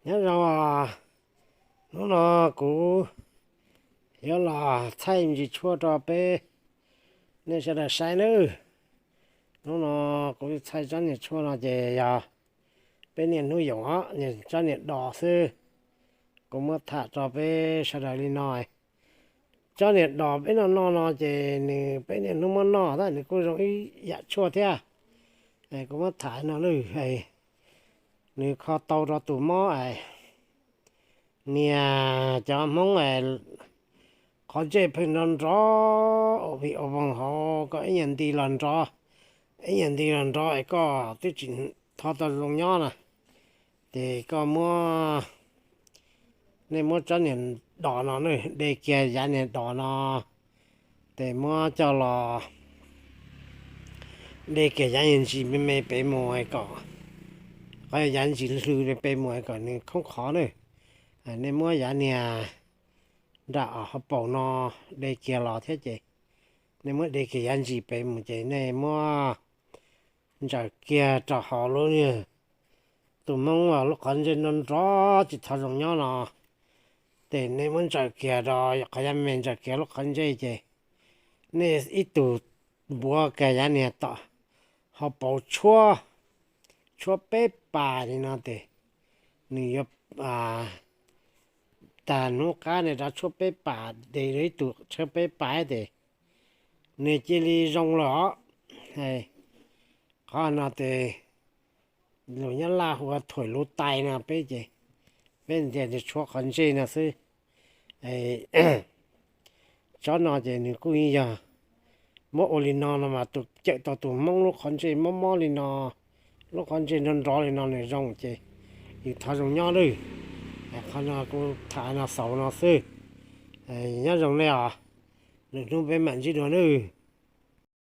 Nyob zoo, hnub no kuv yuav los thaij ntsis tshuaj rau peb nej sawv daws saib nawb. Hnub no kuv thaij tsob niag tshuaj no ces yog peb niaj hnub yoom os, tsob niag dos xwb. Kuv muab tham rau peb sawv daws li no. Tsob niag dos peb noj noj no ces nws peb niaj hnub muab noj tab nws kuj zoo ib yam tshuaj thiab. Kuv muab tham no lawm, nws kho tau rau tus mob niag cov Hmoob qhov ntsej pheej nrov nrov, ua vig ua voog hauv ko ib nyuag nti los nrov, ib nyuag nti los nrov es koj twb tsis tho tau zoo nyob na. Ces koj muab, nej muab tsob niag dos no, de kiag yav niag dos no, ces muab coj los de kiag yav niag ntsis me me pem mus kom, qhov yav ntsis hlw pem mus kom nws khoob qhov na. Nej muab yav niag nram hauv paus no de kiag los thiab ces, nej muab de kiag yav ntsis pem mus ces nej muab ntsaws kiag rau hauv lub niag, tus Hmoob lub qhov ntsej nrov nrov tsis tho zoo nyob no, ces nej muab ntsaws kiag rau qhov yav me, ntsaws kiag lub qhov ntsej ces nej ib tug npuav kiag yav niag tom hauv paus tshuab, tshuab peb pas li no ces nws yuav tag hnub qab nej rov tshuab peb pas, de ib tug tshuab peb pas ces nws cia li zoo lawm os. Qhov no ces lus Nyab Laj hu ua thuaim luv tais no, peb ces peb tias tshuab qhov ntsej no xwb. Tsob no ces nws kuj yog muab ua li no no mas tus cawm tau tus Hmoob lub qhov ntsej mob mob li no, lub qhov ntsej nrov nrov li no nws zoo ces yus thov zoo nyob lawm. Qhov no kuv tham no xaus no xwb. Nyob zoo nej os, lwm hnub peb mam ntsib dua nawb.